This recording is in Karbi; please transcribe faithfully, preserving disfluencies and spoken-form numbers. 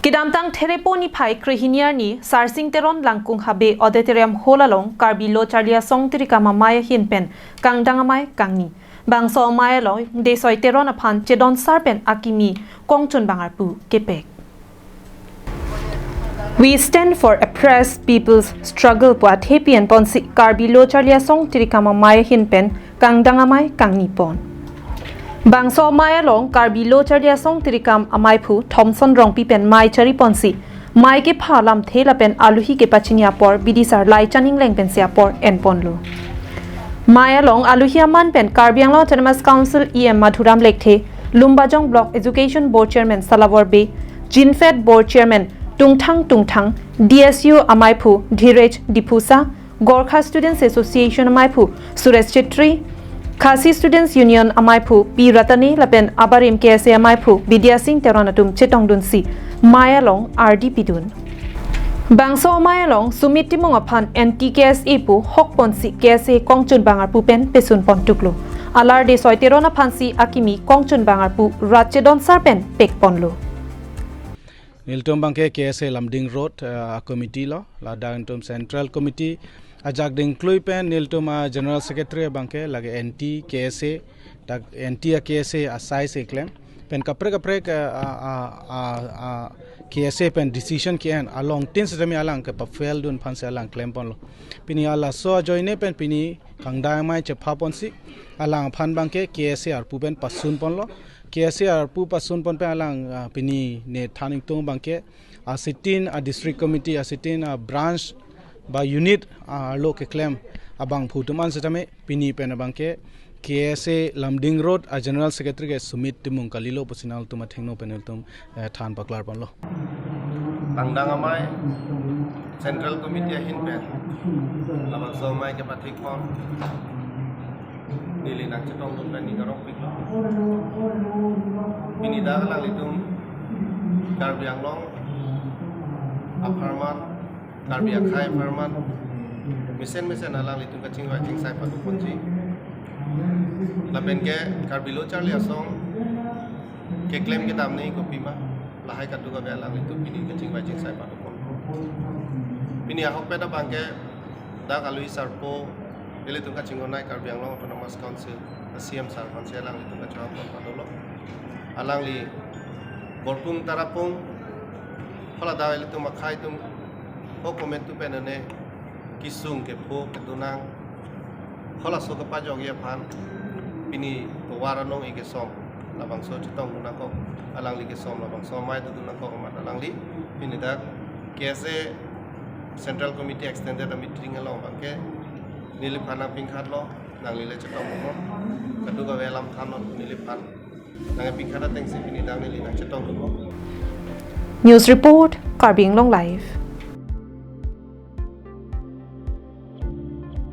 Kedamtang Therepo niphai krehini arni Sarsing Teron Langkung Habe Auditorium Hall along Karbi Lo Charli Asong Tirikam Amei ahin pen kangdang amei kangni. Bangso amei along Desoi Teron aphan chedonsar pen akimi kongchunbang arpu kepek. We stand for oppressed people's struggle pu athepi enponsi Karbi Lo Charli Asong Tirikam Amei ahin pen kangdang amei kangni pon. Bangso amei along Karbi Lo Charli Asong Tirikam Ameiphu Thomson Rongpi pen mei chari ponsi mei kepha lamthe lapen aluhi kepachini apor bidisar Laichan Engleng pensi apor enponlo. Mei along aluhi aman pen Karbi Anglong Autonomous Council E M Madhuram Lekthe, Lumbajong Block Education Board Chairman Salawor Bey, Jinfed Board Chairman Tungthang Tungthang, D S U Ameiphu Dhiraj Diphusa, Gorkha Students Association Ameiphu Suresh Chetri, Khasi Students Union Ameiphu P Ratane lapen abarim K S A Ameiphu Bidya Singh Teron atum chetongdunsi mei along ardi pidun. Bangso amei along Sumit Timung aphan anti K S A pu hok ponsi K S A kongchunbang arpu pen pesun pontuklo. Alar Desoi Teron aphansi akimi kongchunbang arpu rat chedonsar pen pekponlo. Nelitum abangke K S A Lumding Road, eh, a committee lo, ladak nelitum Central Committee ajak dingklui pen nelitum a General Secretary abangke lake anti K S A, dak anti a K S A asai si klem. Pen kaprek kaprek, eh, a, a, a, a K S A pen decision ke-en along tin setame alang kepafail dun aphansi alang klemponlo. Pini halaso ajoine pen pini kangdang amei chepha ponsi alang aphan abangke K S A arpu pen pasun ponlo. K S A arpu pasun pon pen alang, ah, pini ne than ingtung abangke asitin a district committee, asitin a branch ba unit, ah, arlo keklem abangphu atum an setame pini pen abangke K S A Lumding Road a General Secretary ke Sumit Timung kalilo pusi nangtum athengno pen nelitum, eh, than paklar ponlo. Kangdang amei Central Committee ahin pen labangso amei kepathik pon neli nangchetongdun pen ning arong piklo. Pini dak alanglitum Karbi Anglong apharman, Karbi akhei apharman mesen mesen alanglitum kachingvai chingsai padu ponji. Lapen ke Karbi Lo Charli Asong keklem kedam nangji kopima, lahai kadokave alanglitum pini kachingvai chingsai padu pon. Pini ahokpet abangke dak aluhi sarpo, ilitum kachinghon-ai Karbi Anglong Autonomous Council a C M sir aphansi alanglitum kachehang pon padolo. Alangli borpung tarapung, hala dak ilitum akhei atum ho komantu pen ane kesung kepho kedonang, halaso kepajokji aphan pini tovar anong-e kesom labangso chetongdun nangkok, alangli kesom labangso amei dodun nangkok amat alangli pini dak K S A Central Committee Extended a meeting along abangke neliphan nangpingkhatlo, nangli le chetong mo, kadokave alam thannon neliphan nangpingkhat atengsi pini dak neli nangchetongdunlo. News report, Karbi Anglong Live.